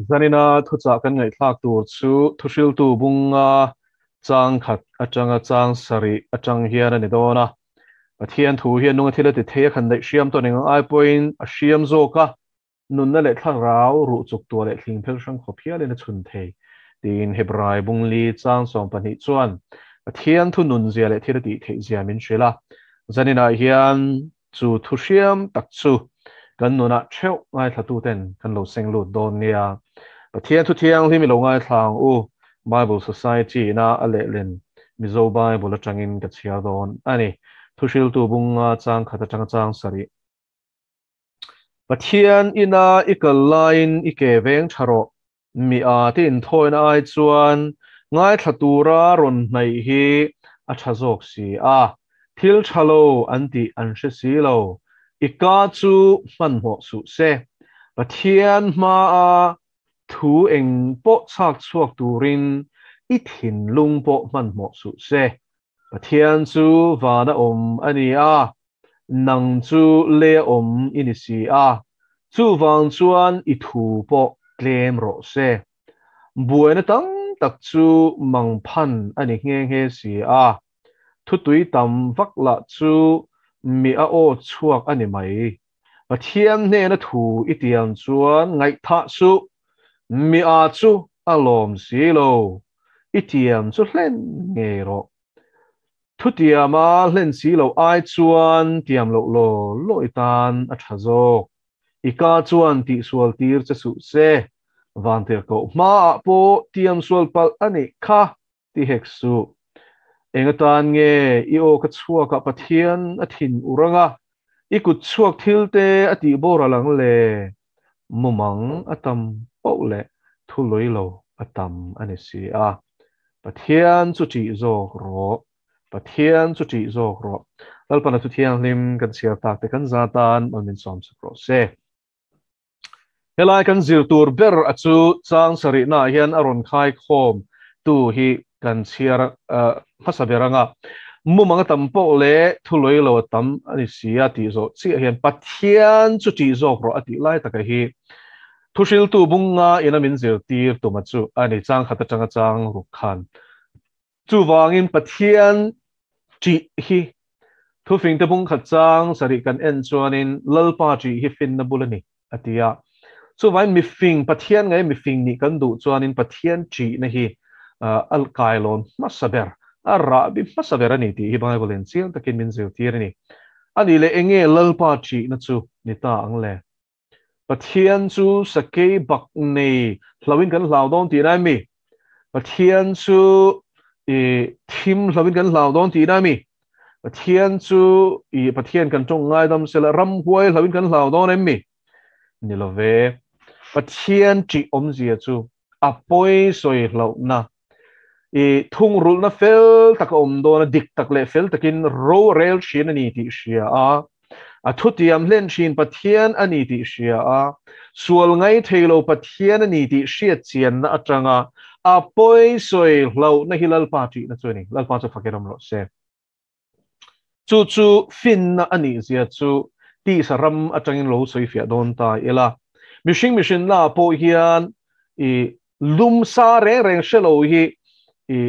Zanina thuchah kan ngaihthlak tur chu thuhriltu bunga chang khat atanga chang sarih atang hian a ni dawn a. Pathian thu hian nunga thil a ti thei a khan daih hriam tawh eng ang ai pawhin a hriam zawk a, nunna leh thlarau ruh chuk tuah leh thling phel hrang khawp hialin a chhun thei tiin Hebrai bungli chang 12 chuan Pathian thu nun zia leh thil a tih theih zia min hrilh a. Zaninah hian chu thu hriam tak chu kan nunah theuh ngaithla ten kan lo seng lut dawn nia. Pathian thu thianghlim i lo ngaithla ang u. Bible Society na a lehlen Mizo Bible atangin ka chhiar dawn ani. Thu hriltu bunga chang khat atanga chang sarih. Pathian ina i kal laiin i ke veng tha rawh. Mi a te inthawina ai chuan ngaithla tura rawn hnaih hi a tha zawk si a. Thil tha lo an tih an hre si lo. I ka chu hmanhmawh suh se. Pathian hma a thu eng pawh chhak chhuak turin i thinlung pawh hmanhmawh suh se. Pathian chu vana awm ani a, nang chu le awm i ni si a, chu wang chuan i thu pawh tlem rawh se. Buaina tam tak chu mang phan ani nge nge si a, thu tui tam vak lah chu mi a aw chhuak ani mai. Pathian hnena thu i tiam chuan ngaih tha su, mi a chu a lawm si lo, i tiam chu hlen nge rawh. Thu tiama hlen si lo ai chuan tiam lo lo lo i tan a tha zawk. I ka chuan ti sual tir che su se, van tir ko hma a pawh tiam sual pal ani kha ti hek su. Enga tan nge i aw ka chhuak a Pathian a thin uranga, i kut chhuak thil te a ti bawr alang le, mumang a tam poh le thu loi lo a tam ani si a. Pathian chu ṭih zawk rawh. Pathian chu ṭih zawk rawh. Lalpana thu thianghlim kan chhiar tak te kan za tan mal min sawm sak rawh se. Helai kan zir tur ber a chu chang sarih na hian a rawn khai khawm tu hi kan chhiar hmasa ber anga. Mumang a tam pawh le thu loi lo a tam ani si a tih zawh chiah hian Pathian chu ṭih zawk rawh a tih lai taka hi thu hriltu bunga ina min zir tir tuma chu ani chang khat atanga chang ruk khan. Chu wangin Pathian ṭih hi thu fing te bung khat chang sarih kan en chuanin lalpa ṭih hi fin na bul ani a ti a. Chu vain mi fing Pathian ngai mi fing ni kan duh chuanin Pathian ṭih na hi al kai lawn hmasa ber a rah bi hmasa ber ani tih hi Bible in chiang takin min zir tir ani. Ani le enge lalpa ṭih na chu ni ta ang le. Pathian chu sakei bak nei hlawin kan hlau dawn tih nai mi. Pathian chu i thim hlawin kan hlau dawn tih nai mi. Pathian chu i Pathian kan tawng ngai dam sela ram huai hlawin kan hlau dawn em mi. Ni lo ve. Pathian ṭih awmzia chu a pawi sawi hlauh na. I thung rul na fel tak a awm dawn a, dik tak leh fel takin ro rel thin ani tih hria a. A thu tiam hlen thin Pathian ani tih hria a. Sual ngai theilo Pathian ani tih hriat chian na atanga a pawi sawi hlauh na hi lalpa ṭih na chu ani. Lalpa chu fakin awm rawh se. Chu chu fin na ani zia chu ti sa ram atangin lo sawi fiah dawn ta ila. Mihring mihrin la pawh hian i lum sa reng reng hrelo hi i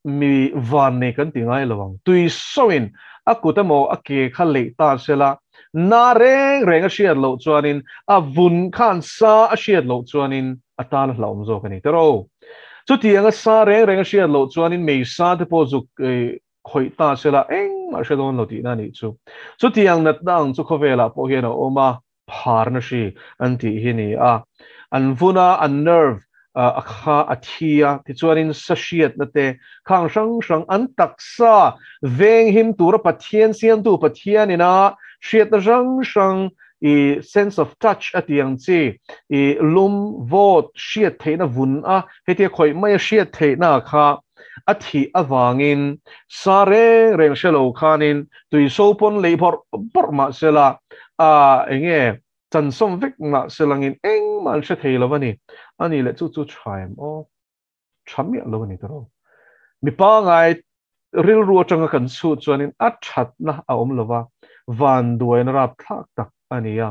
mi van nei kan ti ngai lo ang. Tui sawin a kut emaw a ke kha lei ta sela, na reng reng a hriat loh chuanin a vun khan sa a hriat loh chuanin a tan a hlauhawm zawk ani tero. Chutiang a sa reng reng a hriat loh chuanin mei sa te pawh zuk khawih ta sela engmah hre dawn lo tih na ni chu. Chutiang natna ang chu khawvelah pawh hian a awm a, phar na hri an tih hi ni a. An vuna an nerve a kha a thi a, tichuanin sa hriat na te khang hrang hrang an taksa veng him tura Pathian siamtu Pathian ina hriat na hrang hrang i sense of touch a tiang chi i lum vawt hriat theihna vun a, hetia khawih mai a hriat theihna kha a thi awangin sa reng reng hrelo khanin tui so pawn lei bawrh bawrh mah sela a enge chan sawm vek mah selangin engmah an hre thei lo ani. Ani le chu chu thaim aw tha miah lo ani taro. Mi pa ngai ril ru atanga kan chu chuanin a that na a awm lova, van duai na rap thlak tak ani a.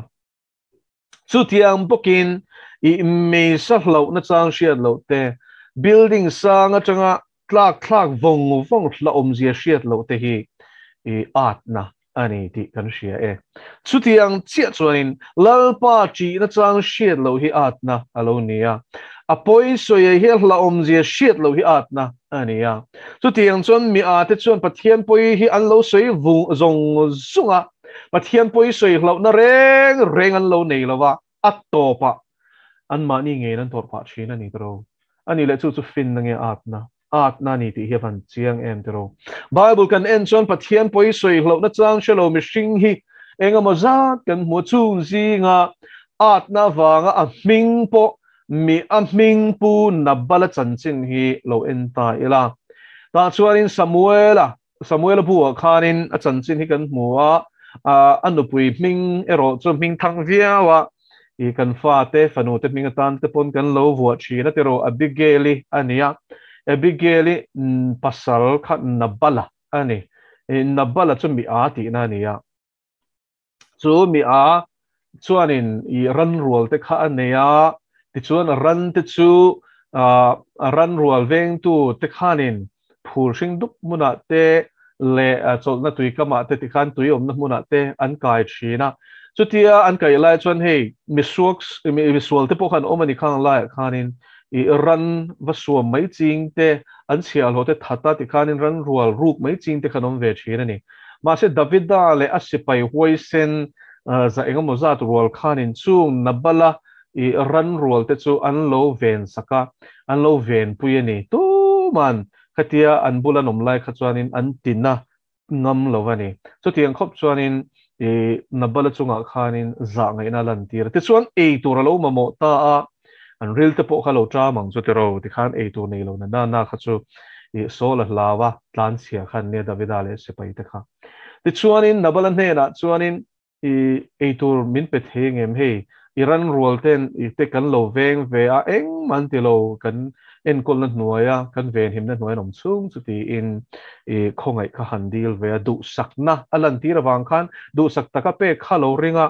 Chutiang bawkin i meisa hlauh nachang hriat loh te, building sang atanga tlak thlak vawng vawng hlauhawmzia hriat loh te hi i atna a ni tih kan hria e. Chutiang chiah chuanin Lalpa ṭih nachang hriat loh hi atna a lo ni a, a pawi sawi hi a hlauhawmzia hriat loh hi atna a ni a. Chutiang chuan mi ate chuan Pathian pawi hi an lo sawi vung zawng zung a, Pathian pawi sawi hlauhna reng reng an lo nei lo a, a tawpah anmahni ngeiin an tawrh phah thin a ni tiro. A nih leh chu chu finna nge atna? Atna a ni tih hi a van chiang em tiro. Bible kan en chuan Pathian pawi sawi hlauhna chang hre lo mihring hi engemaw zat kan hmu a, chung zinga atna avanga a hming pawh mi a hming pu Nabala chanchin hi lo en ta ila. Tah chuanin Samuela Samuela buah khanin a chanchin hi kan hmu a, a nupui hming erawh chu hming thang viau a, i kan fate fanu te hming atan te pawn kan lo vuah thin a tiraw Abigail-i a ni a, Abigail-i pasal kha Nabala a ni, Nabala chu mi a tihna a ni a, chu mi a chuanin i ran rual te kha a nei a, tichuan ran te chu a ran rual vengtu te khanin phul hring dup hmunah te leh chawlhna tui kamah te tikhan tui awmna hmunah te an kai thin a. Chutia an kaih lai chuan hei misuak misual te pawh khan awm a ni khang laiah khanin i ran va suam mai ching te an chhiahhlawh te that a tikhanin ran rual ruk mai ching te khan awm ve thin a ni. Mahse Davida leh a sipai huaisen za engemaw zat rual khanin chung Nabala i ran rual te chu an lo ven sak a, an lo venpui a ni. Tuman khatia an bula an awm lai kha chuanin an tina ngam lo a ni. Chutiang khawp chuanin i Nabala chungah khanin zah ngaihna a lantir a. Tichuan ei tur a lo mamawh ta a, an ril te pawh kha lo ṭam ang chu tiraw tikhan ei tur nei lo na na na kha chu i Saul a hlau a, tlanchhia khan nia Davida leh sipai te kha. Tichuanin Nabala hnenah chuanin I eitur min pe thei ngem hei, i ran rual ten i te kan lo veng ve a, engmah an ti lo, kan enkawlna hnuaia kan venhimna hnuai an awm chhung chu tiin i khawngaih kha han dil ve a, duhsakna a lantir avang khan duhsak taka pek kha lo ring a,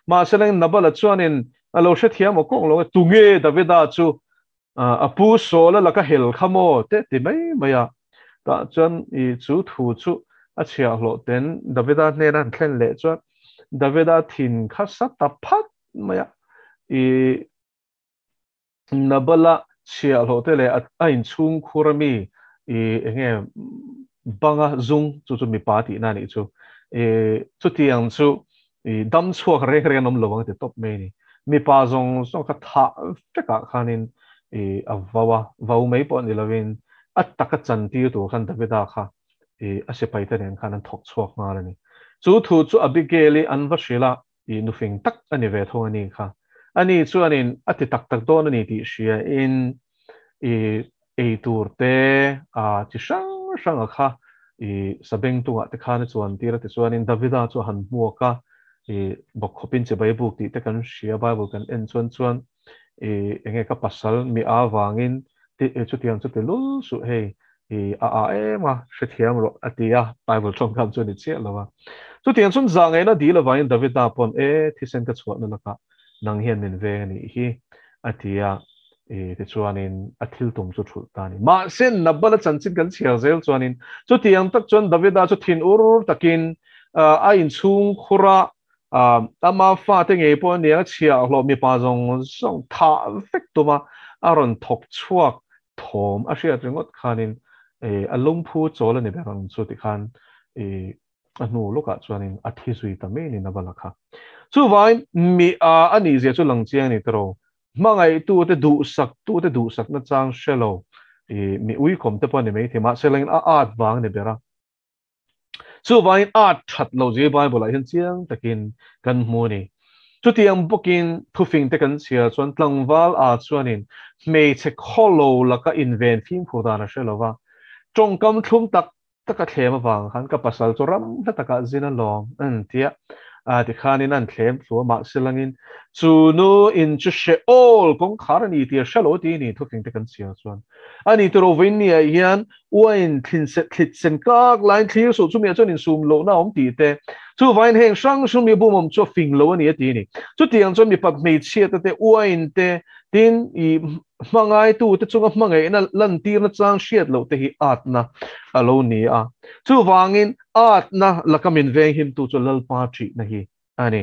mahse leng Nabala chuanin a lo hrethiam aw kawng lo e, tunge Davida chu a pu Saula laka hel kha maw te ti mai mai a, tah chuan i chu thu chu a chhiahhlawh ten Davida hnena an thlen leh chuan Davida thin kha sa ta phat mai a, i Nabala chhiahhlawh te leh a inchhungkhur ami i enge banga zung chu chu mipa tihna a nih chu, i chutiang chu I dam chhuak reng reng an awm lo ang ti tawp mai a ni. Mipa zawng zawng kha thah vekah khanin i a vau a, vau mai pawh ni lovin a taka chantir tur khan Davida kha i a sipaite nen khan an thawk chhuak nghal a ni. Chu thu chu Abigail-i an va hrilh a, i nufing tak a ni ve thung a ni kha. Ani chuanin a ti tak tak dawn a ni tih hriain i ei tur te a chi hrang hrang a kha i sabeng tungah te khan a chuan tir a tichuanin Davida chu a han hmuak a i bawkkhawpin chibai buk tih te kan hria Bible kan en chuan chuan i enge ka pasal mi a vangin ti chutiang chu ti lul suh hei i a a em a hrethiam rawh a ti a Bible tawngkam chu a ni chiah lo a chutiang chuan zah ngaihna dil avangin Davida pawn e thisen ka chhuahna lakah nang hian min veng a nih hi a ti a I tichuanin a thil tum chu thulh ta a ni. Mahse Nabala chanchin kan chhiar zel chuanin chutiang tak chuan Davida chu thin ur takin a inchhung khur a, ama fate ngei pawh a nia chhiahhlawh mipa zawng zawng thah vek tum a, a rawn thawk chhuak thawm a hriat ringawt khanin a lungphu chawl a ni ber ang chu tikhan i a hnu lawkah chuanin a thi zui ta mai a ni Nabala kha. Chuvangin mi a a nihzia chu lang chiang a ni tiraw. Hmangaihtute duhsaktute duhsakna chang hre lo i mi uikawm te pawh a ni maithei mahse lengin a at vang a ni ber a. Chuvangin at that lo zia Bible ah hian chiang takin kan hmu a ni. Chutiang bawkin thufing te kan chhiar chuan tlangval a chuanin hmeichhe khawlo laka inven fimkhur dan a hre lo va, tawngkam thlum tak taka thlem avang khan ka pasal chu ram hla takah zin a lawm an ti a. A tikhanin an thlem thlu a, mahse langin chu nu in chu Sheol kawngkhar a ni tih a hre lo tih ni thufing te kan chhiar chuan a ni tiro vawiin ni ah hian uain thlit sen kak laiin thlir suh chumi ah chuan insum lohna a awm tih te chuvain heng hrang hrang mi bum awm chu a fing lo a ni a ti a ni. Chutiang chuan mipat hmeichhiat te uain te tin i hmangaitute chunga hmangaihna lantirna chang hriat loh te hi atna a lo ni a. Chuvangin atna laka min venghimtu chu Lalpa ṭihna hi a ni.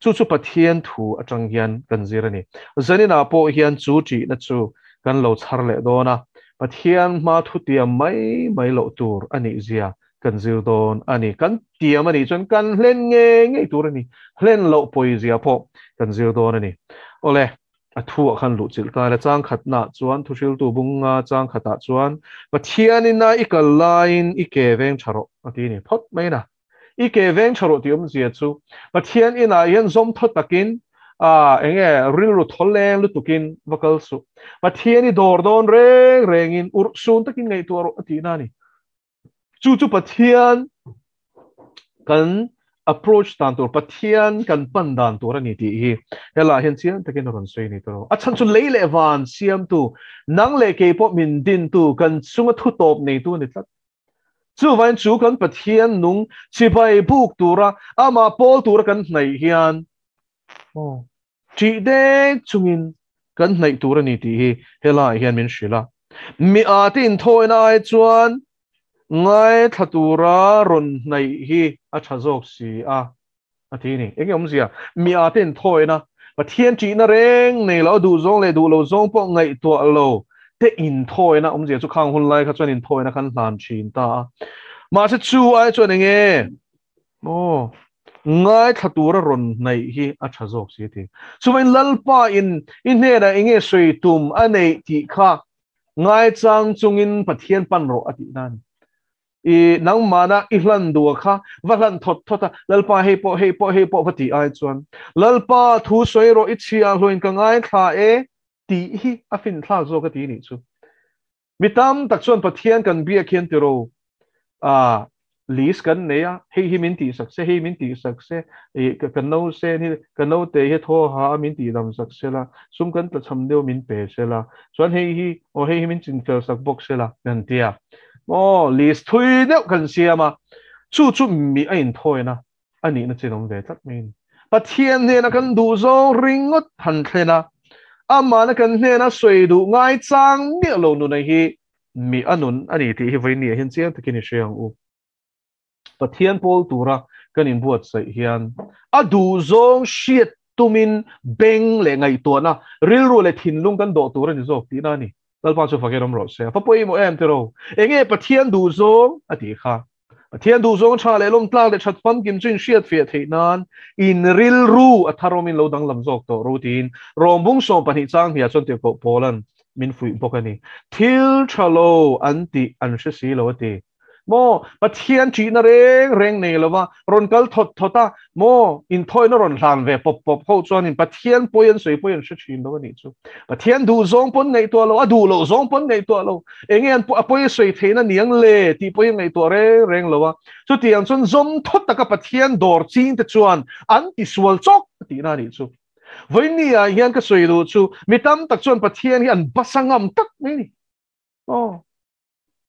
Chu chu Pathian thu atang hian kan zir a ni. Zaninah pawh hian chu ṭihna chu kan lo chhar leh dawn a, Pathian hma thutiam mai mai loh tur a nih zia kan zir dawn a ni. Kan tiam a nih chuan kan hlen ngei ngei tur a ni. Hlen loh pawizia pawh kan zir dawn a ni. Awle. A thu ah khan luh chilh ta ila, chang khatnaah chuan thuhriltu bunga chang khatah chuan Pathianina i kal laiin i ke veng tha rawh a ti a ni phawt mai na. I ke veng tha rawh tih awmzia chu Pathian inah hian zawm thaw takin ah enge rilru thaw leng lutukin va kal suh. Pathian i dawr dawn reng rengin urhsun takin ngaihtuah rawh a tihna a ni. Chu chu Pathian kan approach dan tur, Pathian kan pan dan tur a ni tih hi helaiah hian chiang takin a rawn sawi a ni tawh. A chhan chu lei leh van siamtu, nang leh kei pawh min dintu, kan chunga thu tawp neitu a ni tlat. Chuvain chu kan Pathian nung chibai buk tura, amah pawl tura kan hnaih hian Ṭih dek chungin kan hnaih tur a ni tih hi helaiah hian min hrilh a. Mi ate inthawina ai chuan ngaithla tura rawn hnaih hi a ṭha zawk si a, a ti a ni. Enge awmzia? Mi ate inthawina, Pathian ṭihna reng nei lo, a duh zawng leh duh lo zawng pawh ngaihtuah lo te inthawina awmzia chu khang hun lai kha chuan inthawina khan hlan ṭhin ta a. Mahse chu ai chuan enge? Aw, ngaithla tura rawn hnaih hi a tha zawk si a ti. Chuvangin Lalpa in i hnenah enge sawi tum a neih tih kha ngaichang chungin Pathian pan rawh a tih na a ni. I nangmahna i hlan duh a kha va hlan thawt thawt a, Lalpa hei pawh hei pawh hei pawh va tih ai chuan Lalpa thu sawi rawh i chhia hluin ka ngaithla e tih hi a finthlak zawk a ti nih chu. Mi tam tak chuan Pathian kan biak hian tiro ah list kan nei a, hei hi min tihsak se, hei min tihsak se, ih ka no sen hi, ka note hi thaw ha a min tihdam sak se la, sum kan tlachham deuh min pe se la, chuan hei hi, aw hei hi min chinfel sak bawk se la kan ti a. Aw list thui deuh kan siam a, chu chu mi a inthawina a nihna chin awm ve tlat mai a ni. Pathian hnena kan duh zawng ringawt han thlen a, amahna kan hnena sawi duh ngai chang miah lo nuna hi mi a nun a ni tih hi vawiin ah hian chiang takin i hre ang u. Pathian pawl tura kan inbuatsaih hian a duh zawng hriat tumin beng leh ngaihtuahna, rilru leh thinlung kan dawh tur a ni zawk tihna a ni. Lalpa chu fakin awm rawh se. A fa pawimawh em tiraw? Enge Pathian duh zawng a tih kha? Pathian duh zawng tha leh lawmtlak leh that famkim chu inhriat fiah theih nan in rilru a tharawmin lo danglam zawk tawh ro tiin Rawmbung 12 chang hniah chuan tirhkoh Paula'n min fuih bawk a ni. Thil tha lo an tih an hre si lo a ti. Maw Pathian ṭihna reng reng nei lova rawn kal thawt thawt a, maw inthawina rawn hlan ve pawp pawp ho chuanin Pathian pawi an sawi pawi an hre ṭhin lo a nih chu. Pathian duh zawng pawn ngaihtuah lo, a duh loh zawng pawn ngaihtuah lo, enge an a pawi a sawi theihna niang le tih pawhin ngaihtuah reng reng lo a. Chutiang chuan zawm thawt taka Pathian dawr ching te chuan an tisual chawk a tihna a nih chu. Vawiin ah hian ka sawi duh chu mi tam tak chuan Pathian hi an basa ngam tak mai a ni. Aw.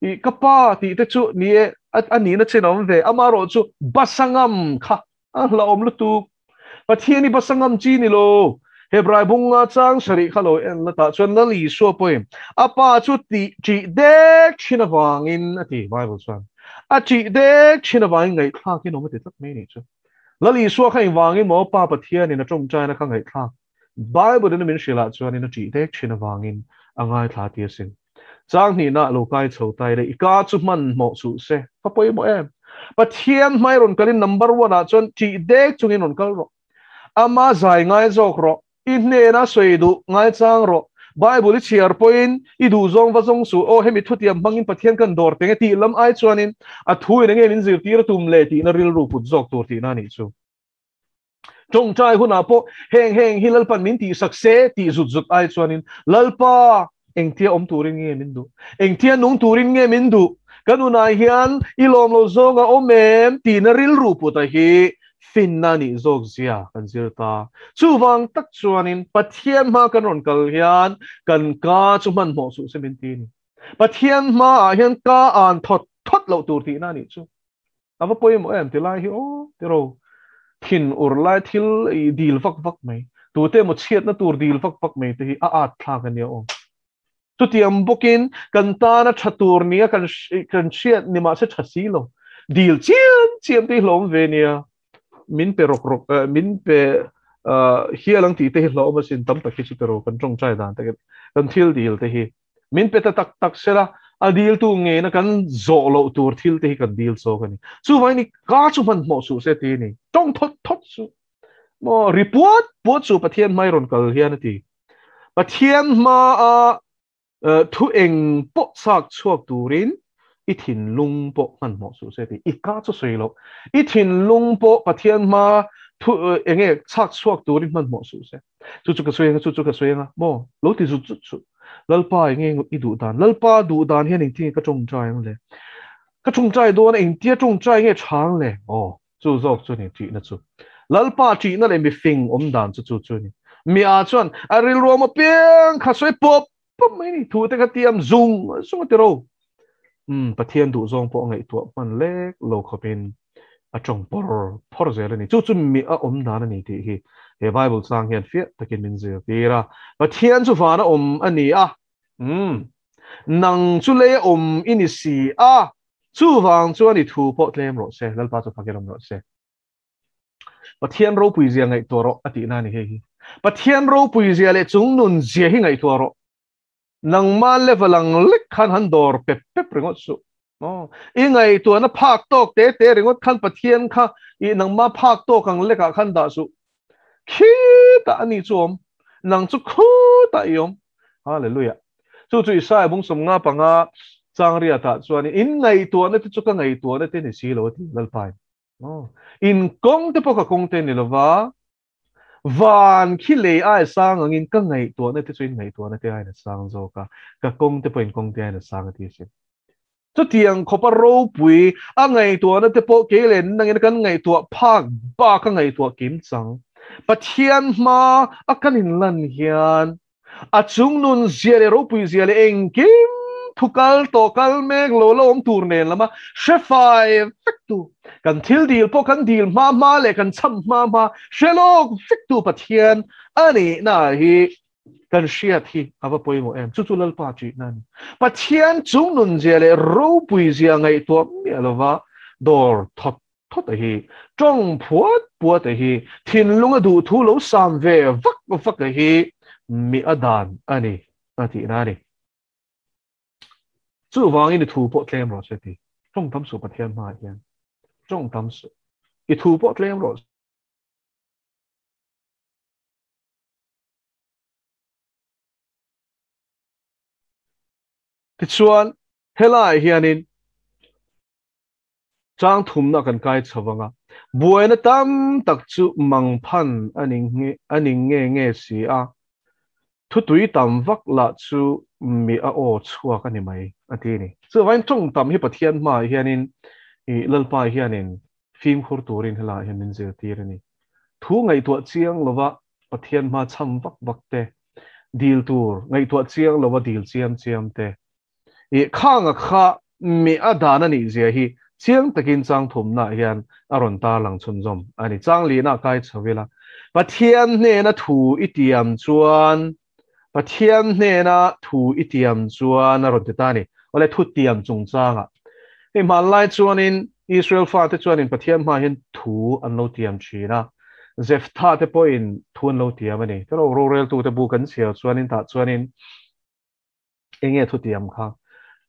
I ka pa tih te chu ni e, a nihna chin a awm ve. Amaherawh chu basa ngam kha a hlauhawm lutuk. Pathian i basa ngam chi ni lo. Hebrai bunga chang sarih kha lo en la tah chuan Lal Isua pawhin a pa chu tih ṭih dek thin avangin a ti, Bible chuan. A ṭih dek thin avangin ngaihthlakin awm a ti tlat mai nih chu. Lal Isua kha engvangin maw Pa Pathianin a ṭawngṭaina kha ngaihthlak? Bible in a min hrilh ah chuanin a ṭih dek thin avangin a ngaithla ti asin. Chang hnihna lo kai chho tai le i ka chu hmanhmawh suh se. Ka pawimawh em? Pathian hmai rawn kalin number one ah chuan ṭih dek chungin rawn kal rawh. Ama zai ngai zawk rawh. I hnena sawi duh ngai chang rawh. Bible i chhiar pawhin i duh zawng va zawng suh. Aw hemi thutiam hmangin Pathian kan dawr teng e tih lam ai chuanin a thu in enge min zirtir a tum le tihna rilru put zawk tur tihna a nih chu. Tawngtai hunah pawh heng heng hi Lalpan min tihsak se tih zut zut ai chuanin Lalpa engtia awm turin nge min duh? Engtia nung turin nge min duh? Ka nunah hian i lawm lo zawng a awm em? Tihna rilru puta hi finna nih zawk zia kan zir ta. Chuvang tak chuanin Pathian hma kan rawn kal hian kan ka chu hmanhmawh suh se min ti a ni. Pathian hmaah hian ka an thawt thawt loh tur tihna a nih chu. A va pawimawh em ti lai hi aw tiro. Thin ur lai thil i dil vak vak mai. Tute emaw chhiatna tur dil vak vak mai te hi a at thlak a nia aw. Chutiang bawkin kan tana tha tur nia kan kan hriat ni mahse tha si lo. Dil chiam chiam te hi hlawm ve nia. Min pe rawk rawk min pe hial ang tih te hi hlawm asin tam tak hi chu tiro kan tawngtai dan te kan thil dil te hi. Min pe ta tak tak sela, a diltu ngeina kan zawh loh tur thil te hi kan dil chawk a ni. Chuvangin i ka chu hmanhmawh suh se ti a ni. Tawng thawt thawt suh. Maw ri puat puat suh Pathian hmai rawn kal hian a ti. Pathian hmaa thu eng pawh chak chhuak turin i thinlung pawh hmanhmawh suh se ti. I ka chu sawi loh. I thinlung pawh Pathian hmaa thu enge chak chhuak turin hmanhmawh suh se. Chu chu ka sawi anga, chu chu ka sawi anga, maw? Lo ti zut zut suh. Lalpa enge i duh dan? Lalpa duh dan hian engtin nge ka tawngtai ang le? Ka tawngtai dawn a, engtia tawngtai nge tha ang le? Aw, chu zawk chu ni ṭihna chu. Lalpa ṭihna leh mifing awm dan chu chu chu ni. Mi a chuan a rilruam apiang kha sawi pawp pawp mai ni. Thu te kha tiam zung zung a ti ro. Umm, Pathian duh zawng pawh a ngaihtuah hman lek lo khawpin a tawng pawr phawr zel a ni. Chu chu mi a awm dan a ni tih hi he Bible chang hian fiah takin min zirtir a. Pathian chu vana awm a ni a, umm, nang chu lei a awm i ni si a, chuvang chuan i thu pawh tlem rawh se, Lalpa chu fakin awm rawh se. Pathian ropui zia ngaihtuah rawh a tihna a ni hei hi. Pathian ropui zia leh chung nun zia hi ngaihtuah rawh. Nangma level ang lek khan han dawr pep pep ringawt suh. Aw, i ngaihtuahna phak tawk te te ringawt khan Pathian kha i nangma phak tawk ang lekah khan dah suh. Khitah a ni chu awm. Nang chu khutah i awm. Hallelujah. Chu chu Isaiah bung 55 chang riatah chuan in ngaihtuahna te chu ka ngaihtuahna te ni si lo a ti Lalpain. Aw, in kawng te pawh ka kawng te ni lova, Van khi lei aia sang angin ka ngaihtuahna te chu in ngaihtuahna te aiin a sang zawk a, ka kawng te pawh in kawng te aiin a sang a ti asin. Chutiang khawpa ropui a ngaihtuahna te pawh kei leh nangin kan ngaihtuah phak bak a ngaihtuah kim chang. Pathian hma a kan inlan hian A chung nun zia leh ropui zia leh engkim thu kal tawh kal mek lo la awm tur nen lama hre fai vek tu, kan thil dil pawh kan dil hma hma leh kan cham hma hma hre lawk vek tu Pathian a nihna hi kan hriat hi a va pawimawh em. Chu chu Lalpa ṭihna a ni. Pathian chung nun zia leh ropui zia ngaihtuah miah lova dawr thawt thawt a hi, tawng phuat puat a hi, thinlung a duh thu lo sam ve vak vak a hi mi a dan a ni a tihna a ni. Chuvangin i thu pawh tlem rawh se ti. Tawng tam suh Pathian hmaah hian. Tawng tam suh. I thu pawh tlem rawh se. Tichuan, helaiah hianin Chang thumna kan kai chho vang a, buaina tam tak chu mangphan a ni a ni nge nge si a, thutui tam vak lah chu mi a aw chhuak a ni mai, a ti a ni. Chuvangin tawng tam hi Pathian hmaah hianin i Lalpa hianin fimkhur turin helaiah hian min zirtir a ni. Thu ngaihtuah chiang lova Pathian hma cham vak vak te, dil tur ngaihtuah chiang lova dil chiam chiam te, I khanga kha mi a dan a nih zia hi chiang takin chang thumnaah hian a rawn tarlang chhunzawm a ni. Chang lihna kai chho ila, Pathian hnena thu i tiam chuan, Pathian hnena thu i tiam chuan a rawn ti ta a ni. Awle thu tiam chungchangah. Hei hmanlai chuanin Israel fate chuanin Pathian hmaah hian thu an lo tiam thin a, Jephthah te pawhin thu an lo tiam a ni. Tilo roreltute bu kan chhiar chuanin tah chuanin Enge thutiam kha?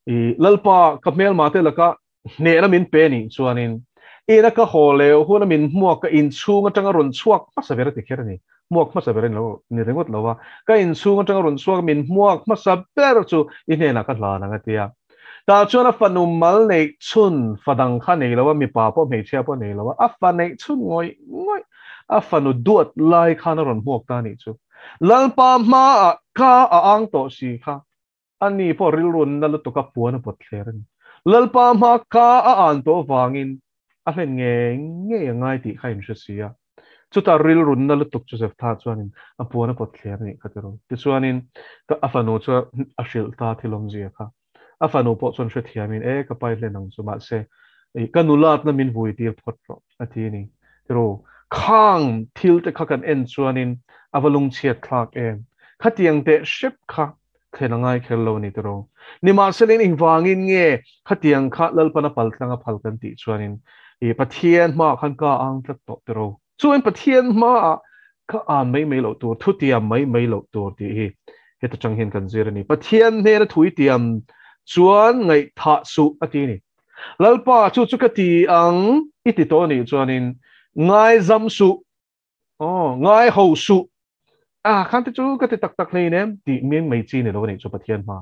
I Lalpa ka hmelma te laka hnehna min pe nih chuanin ina ka haw leh huna min hmuak ka inchhung atanga rawn chhuak hmasa ber a ti kher a ni. Hmuak hmasa ber a ni lo, ni ringawt lo a. Ka inchhung atanga rawn chhuak min hmuak hmasa ber chu i hnenah ka hlan ang a ti a. Tah chuan a fanu mal neih chhun fa dang kha nei lo a, mipa pawh hmeichhia pawh nei lo a, a fa neih chhun ngawih ngawih a fanu duat lai khan a rawn hmuak ta a nih chu. Lalpa hmaah ka a ang tawh si kha, ani pawh rilru na lutuk a puan a pawt thler a ni. Lalpa hma ka a an tawh vangin a hlen ngei ngei a ngai tih kha a inhre si a. Chutah rilrunna lutuk chu Jephtha chuanin a puan a pawt thler a nih kha tiraw. Tichuanin a fanu chu a hrilh ta thil awmzia kha. A fanu pawh chuan hrethiamin, E, ka pai hlen ang chu, mahse, ka nulatna min vui tir phawt rawh, a ti a ni. Tiraw, khang thil te kha kan en chuanin a va lungchhiat thlak em? Khatiang teh hrep kha thlen a ngai kher lo a ni tiraw. Nimahsela engvangin nge khatiang kha Lalpana paltlang a phal kan tih chuanin i Pathian hmaah khan ka ang tlat tawh tiraw. Chuan Pathian hmaah ka an mai mai loh tur, thutiam mai mai loh tur tih hi heta tang hian kan zir a ni. Pathian hnena thui tiam chuan ngaihthah suh a ti a ni. Lalpa chu chu ka ti ang i ti tawh a nih chuanin ngaizam suh. Aw, ngai ho suh. A, khan te chu ka ti tak tak hlein em? Tih miang mai chi ni lo a nih chu Pathian hma.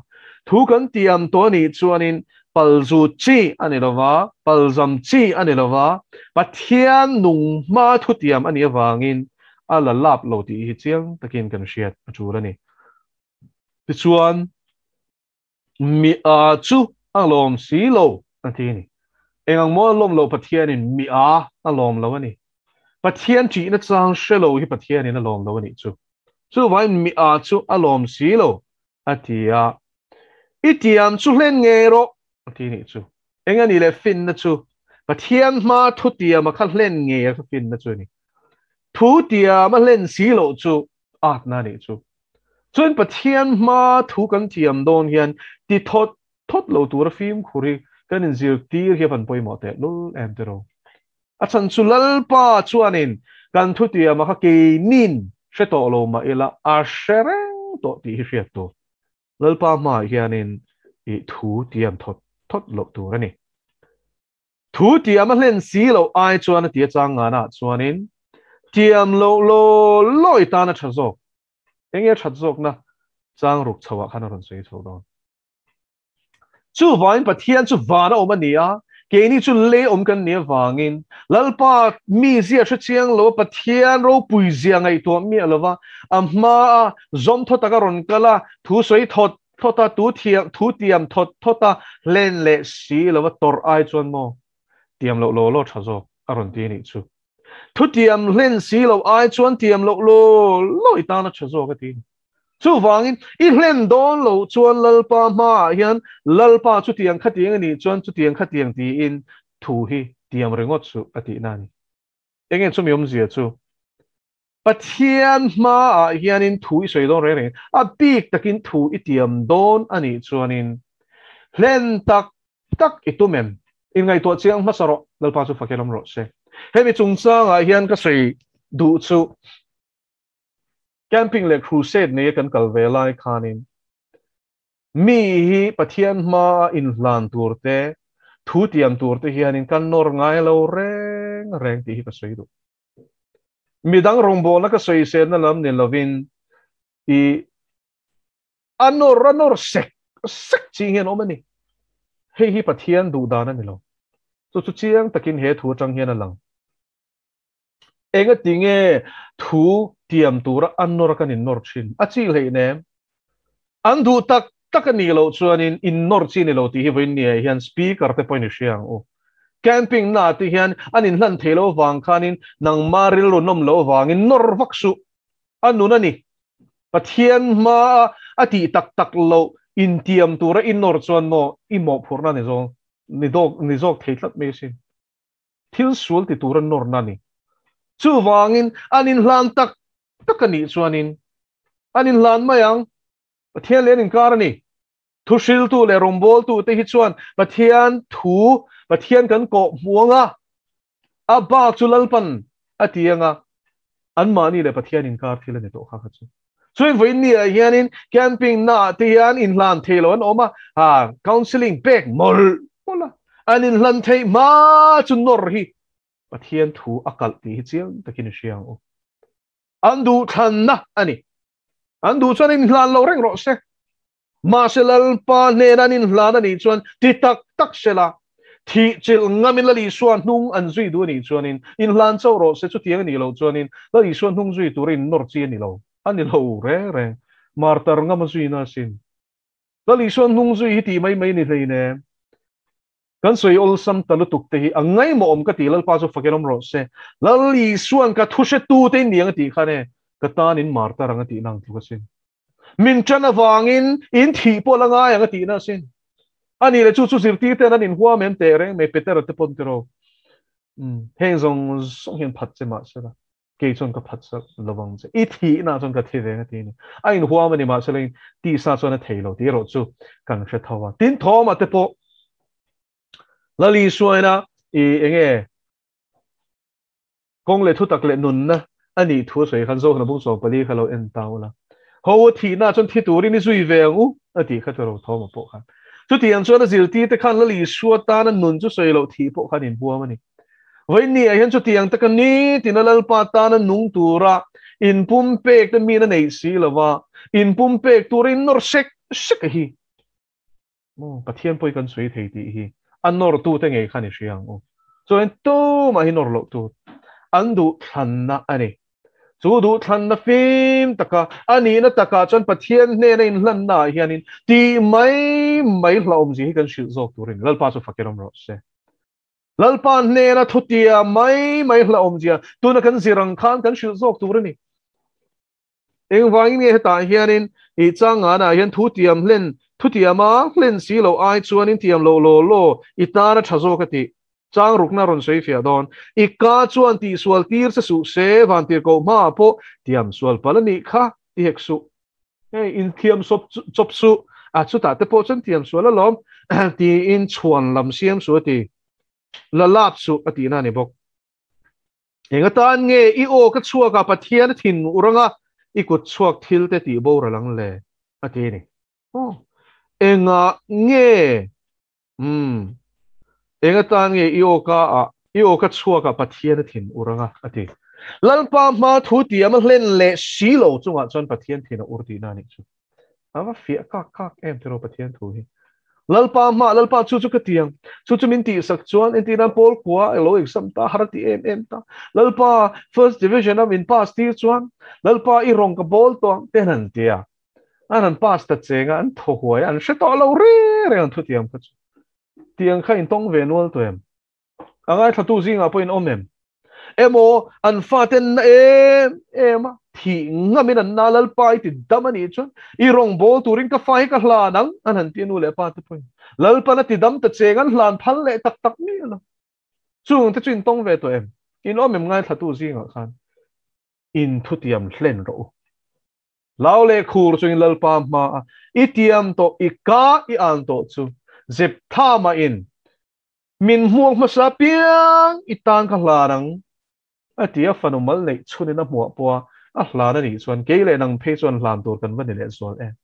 Thu kan tiam tawh a nih chuanin palzu chi a ni lova, palzam chi a ni lova, Pathian nung hma thu tiam a nih avangin a la lap lo tih hi chiang takin kan hriat a tul a ni. Tichuan, Mi a chu a lawm si lo a ti a ni. Eng ang maw a lawm loh Pathianin mi a a lawm lo a ni. Pathian ṭihna chang hre lo hi Pathianin a lawm lo a nih chu. Chuvangin mi a chu a lawm si lo a ti a. I tiam chu hlen ngei rawh a ti a nih chu. Eng a nih leh finna chu Pathian hma thu tiam a kha hlen ngei a kha finna chu a ni. Thu tiam a hlen si loh chu atna a nih chu. Chuan Pathian hma thu kan thiam dawn hian ti thawt thawt lo tura fimkhur hi kan inzirtir hi a van pawimawh teh lul em tiraw. A chhan chu Lalpa chuanin kan thutiama kha keinin hre tawh lo mah ila a hre reng tawh tih hi hriat tur. Lalpa hmaah hianin i thu tiam thawt thawt loh tur a ni. Thu tiam a hlen si loh ai chuan a ti a chang ngana chuanin tiam loh law law i tan a tha zawk. Enge a that zawkna chang ruk chhoah khan a rawn sawi chho dawn. Chuvangin Pathian chu van a awm a ni a, keini chu lei awm kan nih avangin Lalpa mizia hre chiang lo a Pathian ropui zia ngaihtuah miah lova a hmaa zawm thaw taka rawn kal a, thu sawi thawt thawt a, tu thiam, thu tiam thawt thawt a, hlen leh si lova tawrh ai chuan maw tiam loh law law tha zawk a rawn ti a nih chu. Thu tiam hlen si lo ai chuan tiam loh law law i tan a tha zawk a ti. Chuvangin i hlen dawn loh chuan Lalpa hmaah hian Lalpa chutiang khatiang a nih chuan chutiang khatiang tiin thu hi tiam ringawt suh a tihna a ni. Enge chumi awmzia chu? Pathian hmaah hianin thu i sawi dawn reng reng, a bik takin thu i tiam dawn a nih chuanin hlen tak tak i tum em? Inngaihtuah chiang hmasa rawh, Lalpa chu fakin awm rawh se. Hemi chungchangah hian ka sawi duh chu camping leh crusade neia kan kal ve lai khanin mi hi Pathian hmaa inhlan tur te, thu tiam tur te hianin kan nawr ngai lo reng reng tih hi ka sawi duh. Midang rawngbawlna ka sawiselna lam ni lovin i a nawr a nawr sek sek ching hian awm a ni. Hei hi Pathian duh dan a ni lo. Chu chu chiang takin he thu atang hian a lang. Enga ti nge thu tiam tura a nawr a kan innawr thin? A chi hleih nem. An duh tak tak a nih loh chuanin innawr chi ni lo tih hi vawiin ni ah hian speaker te pawhin i hria ang u. Camping na ah te hian an inhlan thei loh avang khanin nangma rilru nawm loh avangin nawr vak suh. A nun a ni. Pathian hmaa a tih tak tak loh intiam tura innawr chuan maw i mawhphurhna ni zawng ni dawk ni zawk thei tlat mai asin. Thil sual ti tura nawrna a ni. Chuvangin an inhlan tak tak a nih chuanin an inhlan mai ang. Pathian leh an inkar a ni. Thuhriltu leh rawngbawltu te hi chuan Pathian thu, Pathian kan kawh hmu ang a, a bak chu Lalpan a ti ang a, anmahni leh Pathian inkar thil a ni tawh kha kha chu. Chuin vawiin ni ah hianin camping na ah te hian inhlan thei lo an awm a, ha counselling pek mawlh mawlh a, an inhlan theih hma chu nawr hi Pathian thu a kalh tih hi chiang takin i hria ang u. An duhthlanna a ni. An duh chuan inhlan lo reng rawh se. Mahse Lalpa hnena an inhlan a nih chuan ti tak tak se la, thih chilh ngamin Lal Isua hnung an zui duh a nih chuanin inhlan chauh rawh se. Chutiang a nih loh chuanin Lal Isua hnung zui tura innawr chi a ni lo. A ni lo reng reng. Martar ngam a zuina asin. Lal Isua hnung zui hi tih mai mai ni hleinem. Kan sawi awlsam ta lutuk te hi a ngaimawh awm ka ti, Lalpa chu fakin awm rawh se. Lal Isuan ka thu hretu te in ni ang a tih khan e, ka tan in mar tar ang a tihna ang tluk asin. Min ṭan avangin in thih pawh la ngai ang a tihna asin. A nih leh chu chu zirtir ten an inhuam em teh reng mai Petera te pawn tiraw. Umm heng zawng zawng hian phat che mahse la kei chuan ka phat sak lovang che. I thihna chuan ka thi veng a ti a ni. A inhuam a ni mahse la in tisa chuan a thei lo tih erawh chu kan hre tho a. Tin Thawma te pawh Lali Suaina i enge Kawng leh thutak leh nunna a nih thu a sawi khan Zohna bung 14 kha lo en ta ula. Ho a thihna chuan thi turin i zui ve ang u a tih kha chu Rothawma pawh khan. Chutiang chuan a zirtirte khan Lal Isua tana nun chu sawi loh thih pawh khan inhuam a ni. Vawiinniah hian chutiang taka nitina Lalpa tana nung tura inpumpek te min a neih si lova, inpumpek tura innawr sek sek a hi. Maw Pathian pawh hi kan sawi thei tih hi a nawrtute ngei khan i hria ang u. Chuan tumah hi nawr loh tur an duhthlanna a ni. Chu duhthlanna fim taka a nihna takah chuan Pathian hnena inhlanna ah hianin tih mai mai hlauhawmzia hi kan hrilh zawk tur a ni. Lalpa chu fakin awm rawh se. Lalpa hnena thutia mai mai hlauhawmzia tuna kan zir ang khan kan hrilh zawk tur a ni. Engvangin nge hetah hianin i changanah hian thu tiam hlen, thu tiama hlen si loh ai chuanin tiam loh law law i tan a tha zawk a tih chang rukna rawn sawi fiah dawn. I ka chuan tihsual tir che suh se, vantir koh hmaah pawh tiam sual palh a nih kha ti hek suh. Hei inthiam sawp chawp suh, a chutah te pawh chuan tiam sual alawm tiin chhuan lam siam suh a ti. La lap suh a tihna a ni bawk. Eng atan nge i aw ka chhuak a Pathian a thin ur anga i kut chhuak thil te tih boral ang le? a ti a ni. Aw, engah nge, umm, eng atan nge i aw ka a i aw ka chhuak a Pathian a thin ur anga a ti. Lalpa hma thu tiam a hlen leh si lo chungah chuan Pathian thin a ur tihna a nih chu. A va fiah kak kak em tiraw Pathian thu hi. Lalpa hma, Lalpa chu chu ka ti ang. Chu chu min tihsak chuan entir nan Paul kua alo exam ta, har a ti em em ta. Lalpa first division a min pass tir chuan Lalpa i rawng ka bawl tawh ang te an ti a. An han pass ta cheng a, an thaw huai a, an hre tawh lo reng reng ang thutiang kha chu. Tiang kha intawng ve nual tawh em? A ngaithlatu zingah pawhin awm em? Emaw an faten na em em a, thih ngamin an na Lalpa i ti dam a nih chuan i rawngbâwl turin ka fa hi ka hlan ang an han ti a nu leh pa te pawhin Lalpan a ti dam ta cheng an hlan phal leh tak tak miah lo. Chung te chu in tawng ve tawh em? In awm em ngaithlatu zingah khan in thutiam hlen rawh u. Lau leh khur chungin Lalpa hmaa i tiam tawh i ka i an tawh chu zep tha mahin Min hmuak hmasa piang i tan ka hlan ang, a ti a, fanu mal neih chhunin a hmuah pawh a, a hlan a nih chuan kei leh nang phei chuan hlan tur kan va ni leh zual em.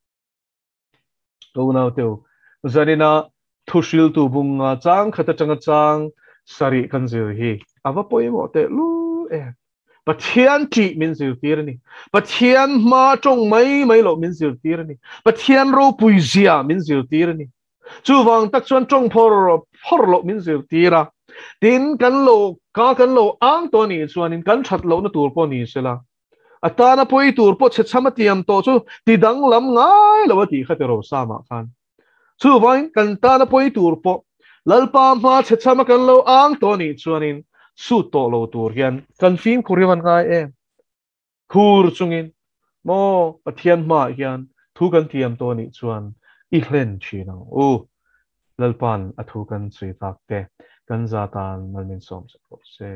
Ka unau teu, zanina thu hriltu bunga chang khat atanga chang sarih kan zir hi a va pawimawh teh lul em. Pathian ṭih min zirtir a ni. Pathian hma ṭawng mai mai loh min zirtir a ni. Pathian ropui zia min zirtir a ni. Chuvang tak chuan ṭawng phawr phawr loh min zirtir a, tin kan lo ka kan lo ang tawh a nih chuanin kan ṭhat lohna tur pawh ni sela, a tana pawi tur pawh chhe chham a tiam tawh chu ti danglam ngai lo a tih kha ti Rosamah khan. Chuvangin kan tana pawi tur pawh Lalpa hma chhe chham a kan lo ang tawh a nih chuanin sut tawh lo tur hian kan fimkhur hi van ngai em? Khur chungin maw Pathian hmaah hian thu kan tiam tawh anih chuan i hlen thin ang u. Lalpa'n a thu kan chhui tak te kan za tan mal min sawm sak rawh se.